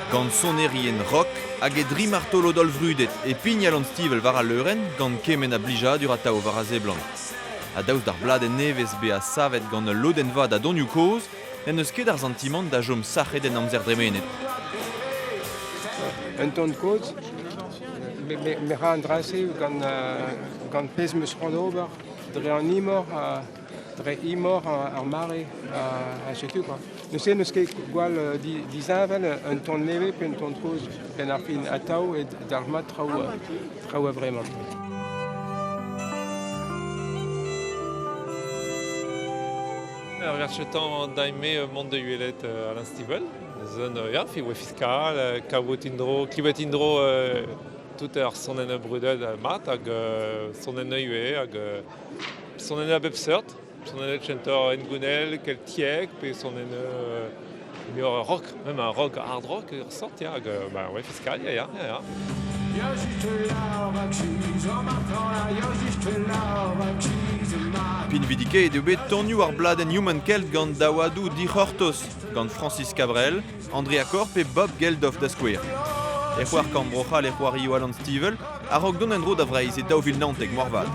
Gant sonerien rock hag e dri martolod hollvrudet e pign Alan Stivell war al leurenn gant kement a blijadur atav war a seblant. Ha daoust d'ar bladenn nevez bezañ savet gant ul lodenn vat a donioù kozh, n'en deus ket ar santimant da chom sac'het en amzer dremenet. Un ton kozh, me ra an dra-se gant, gant pezh 'm eus c'hoant ober, dre an imor, dre imor ar mare, ha setu quoi. Neuze n'eus ket gwall disheñvel un ton nevez pe un ton kozh benn ar fin atav e dalc'hmat traoù traoù a-vremañ. Ur verchetan daime mont da welet Alain Stivell. Eus un ya, fibre fiskal, kavout indro, klevet indro tout ar sonenn brudet mat hag sonenn ivez hag sonenn a bep seurt. Sonenn kentoc'h hengounel, keltiek pe sonenn muioc'h rock, même un rock hard rock ur sort ya, hag bah ouais fiskal ya ya ya. Pinvidikaet eo bet tonioù ar bladenn Human Celt gant daouadoù dic'hortoz, gant Francis Cabrel, Andrea Corr pe Bob Geldof da skouer. E c'hoar Bro-C'hall e c'hoario Alan Stivell a-raok dont en-dro da Vreizh e 2019 moarvat.